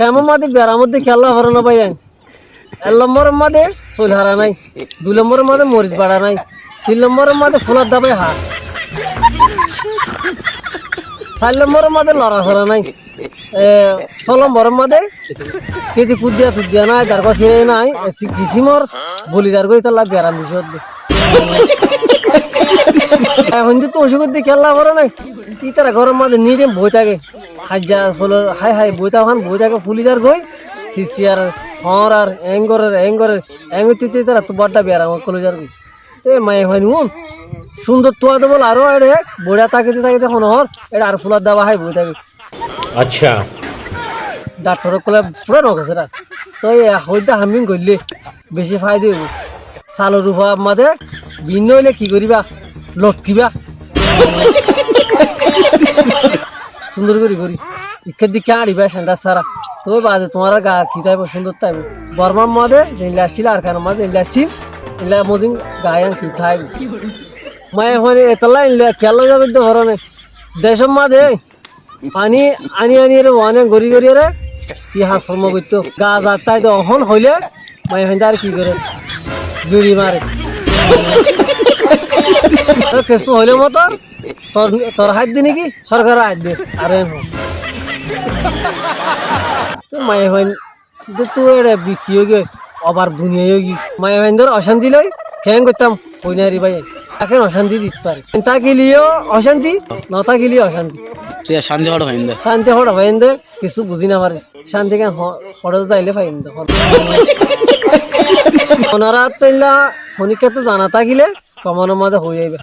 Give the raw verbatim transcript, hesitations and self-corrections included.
Kemor mazé biyaram ódde kiyólla fore no bái ain. Ek lombor mazé soil hara nái, dui lombor mazé moris baça nái, tin lombor mazé fular daba há, sair lombor mazé lorasora nái, e, só lombor mazé keti kuddiya tuddiya nái, dargua sira nái, e, kisimor boli dargua ítalla biyaram beci ódde. Ehón de to ocúk ódde kiyólla fore nái, ítara góror mazé nirim boi táke. Haijja solor hái hái boi táke, hán boi táke, fuli zargói, sisiyar, hoóñrar, eéng gorér, eéng gorér, eéng óite óite ítarattú bodda biyaram ókkol ói zargói. Te maiyafuain uún cúndor tuwa de bóle aró eçé boiçá tákite tákite hono hoór, eçé ar fular daba hái boi táke. Accá. Dhaktor ókkole fúra no gosé rá. Toi e hoóidde ham hín goillé beci faida óibo. Salor ufa mazé binná óile ki goríba? Lotkiba. Cúndor gorí gorí. Ikká dikká añçiba, cendhar sára. Toi baade tuáñrar gaa ki táibo? Cúndor táibo. Bormar mazé zeilla accíl, Arkanor mazé zeilla accíl, eilla modin gaa yían ki táibo. Maiyafuain etolla eilla kiyólla zagoidde fore né. Decór mazé faní aní aní ere, wané gorí gorí ere, ki ham goittó? Gaa zar táito ehón hoilé, maiyafuain dé ar ki goré? Biçi mare. Tór kessú hoilé motor, tor, tor háidde né ki, sorkaror háidde. Are no. Te maiyafuain de tu eçé bikki óigiyoi, obar duniyai óigi. Maiyafuaindór ocánti loi keén goittám, hoi no fari bái. Táken ocánti dit fare. Tákile yó ocánti, no tákile yó ocánti. Tui ar cánti hoçé faiyum de? Cánti hoçé faiyum de, kessú buzí no fare. Cánti keén ho-, hoçé zaile faiyum de. Onora toilla honikka to zana tákile komentor mazé hoi aiba.